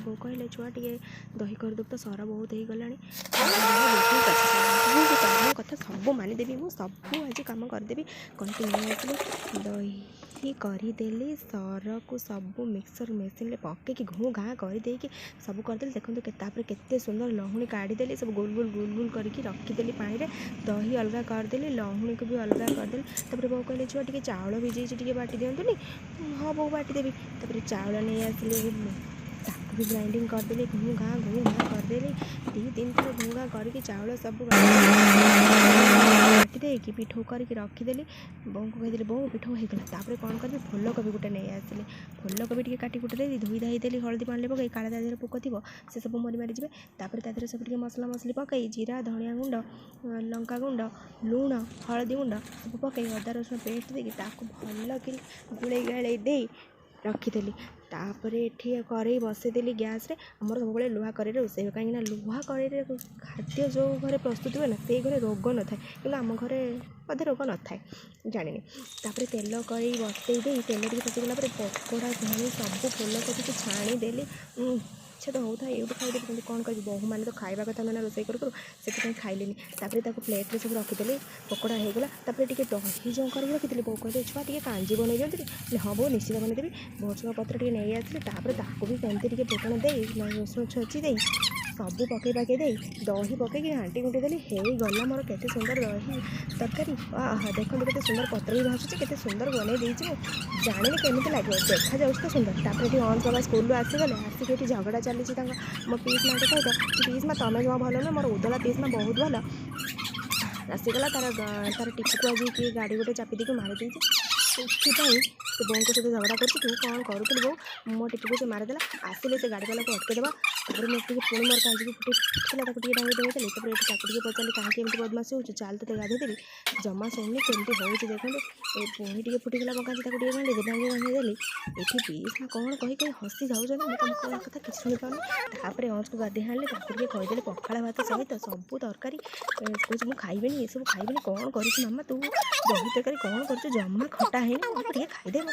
ବୋଉ କହିଲେ, "ଛୁଆ, ଟିକେ ଦହି କରିଦେବୁ ତ, ସର ବହୁତ ହେଇଗଲାଣି।" ଠିକ୍ ଅଛି, ସବୁ ତମ କଥା ସବୁ ମାନିଦେବି ମୁଁ, ସବୁ ଆଜି କାମ କରିଦେବି କହିକି ନେଇ ଆସିଲି। ଦହି କରିଦେଲି, ସରକୁ ସବୁ ମିକ୍ସର ମେସିନ୍ରେ ପକେଇକି ଘୁଁ ଘାଁ କରିଦେଇକି ସବୁ କରିଦେଲି। ଦେଖନ୍ତୁ, ତାପରେ କେତେ ସୁନ୍ଦର ଲହୁଣୀ କାଢ଼ିଦେଲି। ସବୁ ଗୋଲ ଗୋଲ ଗୋଲ ଗୋଲ କରିକି ରଖିଦେଲି ପାଣିରେ। ଦହି ଅଲଗା କରିଦେଲି, ଲହୁଣୀକୁ ବି ଅଲଗା କରିଦେଲି। ତାପରେ ବୋଉ କହିଲେ, "ଛୁଆ, ଟିକେ ଚାଉଳ ଭିଜେଇଛି, ଟିକେ ବାଟି ଦିଅନ୍ତୁନି?" "ହଁ ବୋଉ, ବାଟିଦେବି।" ତାପରେ ଚାଉଳ ନେଇ ଆସିଲି, ତାକୁ ବି ଗ୍ରାଇଣ୍ଡିଙ୍ଗ କରିଦେଲି। ଘୁଁ ଘାଁ ଘୁଁ ଘାଁ କରିଦେଲି। ଦୁଇ ତିନି ଥର ଘୁଁ ଘାଁ କରିକି ଚାଉଳ ସବୁ ବାଟି ଦେଇକି ପିଠଉ କରିକି ରଖିଦେଲି। ବୋଉଙ୍କୁ କହିଦେଲି, "ବୋଉ, ପିଠଉ ହେଇଗଲା।" ତାପରେ କ'ଣ କରିବି, ଫୁଲକୋବି ଗୋଟେ ନେଇ ଆସିଲି। ଫୁଲକୋବି ଟିକେ କାଟି କୁଟି ଦେଇ ଧୋଇ ଧାଇ ଦେଲି ହଳଦୀ ପାଣିରେ ପକାଇ। କାଳେ ତା ଦେହରେ ପୋକ ଥିବ, ସେ ସବୁ ମରି ମାରିଯିବେ। ତାପରେ ତା ଦେହରେ ସବୁ ଟିକେ ମସଲା ମସଲି ପକାଇ, ଜିରା, ଧଣିଆ ଗୁଣ୍ଡ, ଲଙ୍କା ଗୁଣ୍ଡ, ଲୁଣ, ହଳଦୀ ଗୁଣ୍ଡ ସବୁ ପକାଇ, ଅଦା ରସୁଣ ପେଷ୍ଟ ଦେଇକି ତାକୁ ଭଲ କରି ଗୋଳେଇ ଗାଳେଇ ଦେଇ ରଖିଦେଲି। ତାପରେ ଏଠି କରେଇ ବସେଇଦେଲି ଗ୍ୟାସ୍ରେ। ଆମର ସବୁବେଳେ ଲୁହା କରେଇରେ ରୋଷେଇ ହୁଏ, କାହିଁକିନା ଲୁହା କରେଇରେ ଖାଦ୍ୟ ଯେଉଁ ଘରେ ପ୍ରସ୍ତୁତ ହୁଏ ନା, ସେଇ ଘରେ ରୋଗ ନଥାଏ। କିନ୍ତୁ ଆମ ଘରେ ବୋଧେ ରୋଗ ନଥାଏ, ଜାଣିନି। ତାପରେ ତେଲ କରେଇ ବସେଇ ଦେଇ, ତେଲ ଟିକେ ତାତିଗଲା ପରେ ପକୋଡ଼ା ଭଳି ସବୁ ଫୁଲକୋବିକୁ ଛାଣିଦେଲି। ଇଚ୍ଛା ତ ହେଉଥାଏ ଏଇଠୁ ଖାଇଦେବି, କିନ୍ତୁ କ'ଣ କରିବି, ବୋହୂମାନେ ତ ଖାଇବା କଥା ନୁହେଁ ନା ରୋଷେଇ କରୁ କରୁ, ସେଥିପାଇଁ ଖାଇଲିନି। ତାପରେ ତାକୁ ପ୍ଲେଟ୍ରେ ସବୁ ରଖିଦେଲି। ପକୋଡ଼ା ହେଇଗଲା। ତାପରେ ଟିକେ ଦହି ଯେଉଁ କରିକି ରଖିଥିଲି, ବୋଉ କହିଲେ, "ଛୁଆ, ଟିକେ କାଞ୍ଜି ବନେଇ ଦିଅନ୍ତୁନି?" "ହଁ ବୋଉ, ନିଶ୍ଚିତ ବନେଇଦେବି।" ଭୃଷଙ୍ଗ ପତ୍ର ଟିକେ ନେଇ ଆସିଲି। ତାପରେ ତାକୁ ବି ସେମିତି ଟିକେ ଫୁଟଣ ଦେଇ, ରସୁଣ ଛେଚି ଦେଇ, ସବୁ ପକେଇ ପାକେଇ ଦେଇ, ଦହି ପକେଇକି ଘାଣ୍ଟି ଘୁଣ୍ଟି ଦେଲି। ହେଇଗଲା ମୋର କେତେ ସୁନ୍ଦର ଦହି ତରକାରୀ। ଆହା, ଦେଖନ୍ତୁ କେତେ ସୁନ୍ଦର ପତ୍ର ବି ଭାସୁଛି। କେତେ ସୁନ୍ଦର ବନେଇ ଦେଇଛି ମୁଁ। ଜାଣିନି କେମିତି ଲାଗିବ, ଦେଖାଯାଉଛି ତ ସୁନ୍ଦର। ତାପରେ ଏଠି ଅଂଶ ବାବା ସ୍କୁଲରୁ ଆସିଗଲେ। ଆସିକି ଏଠି ଝଗଡ଼ା ଚାଲିଛି ତାଙ୍କ ମୋ ପିଇସି ମାଙ୍କ ସହିତ। "ପିଇସି ମା, ତମେ ଜମା ଭଲ ନୁହେଁ, ମୋର ଉଦଳା ପିଇସି ମା ବହୁତ ଭଲ।" ଆସିଗଲା, ତାର ଟିପୁକୁ ଆଜି କିଏ ଗାଡ଼ି ଗୋଟେ ଚାପି ଦେଇକି ମାରି ଦେଇଛି, ସେଥିପାଇଁ ସେ ବୋଉଙ୍କ ସହିତ ଝଗଡ଼ା କରୁଛି। "ତୁ କ'ଣ କରୁଥିଲୁ ବୋଉ? ମୋ ଟିପୁକୁ ସେ ମାରିଦେଲା। ଆସିଲେ ସେ ଗାଡ଼ି ବାଲାକୁ ଅଟକେଇ ଦେବା।" ତାପରେ ମୁଁ ଟିକେ ପୁଣି ମୋର କାଞ୍ଜିକୁ ଫୁଟି ଥିଲା, ତାକୁ ଟିକେ ଢାଙ୍କି ଦେଇ ଦେଲି। ତାପରେ ଏଠି ତାକୁ ଟିକେ ପଚାରିଲି, "କାହିଁକି ଏମିତି ବଦମାସି ହେଉଛୁ? ଚାଲ, ତୋତେ ଗାଧେଇ ଦେବି।" ଜମା ଶୁଣୁନି। କେମିତି ହେଉଛି ଦେଖନ୍ତୁ। ଏ ପୁଣି ଟିକେ ଫୁଟିଗଲା ମୋ କାଞ୍ଜି, ତାକୁ ଟିକେ ଘାଣ୍ଟି ଢାଙ୍କି ଘାଣ୍ଟି ଦେଲି। ଏଠି ପିଇସା କ'ଣ କହି କହି ହସି ଯାଉଛନ୍ତି, ମୁଁ ତାଙ୍କ କଥା କିଛି ଶୁଣିପାରୁନି। ତାପରେ ଅଂଶକୁ ଗାଧେଇ ଆଣିଲି, ତାକୁ ଟିକେ କହିଦେଲି ପଖାଳ ଭାତ ସହିତ ସବୁ ତରକାରୀ। କହୁଛି, "ମୁଁ ଖାଇବିନି, ଏସବୁ ଖାଇବିନି। କ'ଣ କରିଛୁ ମାମା ତୁ? ଦହି ତରକାରୀ କ'ଣ କରିଛୁ? ଜମା ଖଟା ହେଇନି।" ମୁଁ ଟିକେ ଖାଇଦେ ମୋ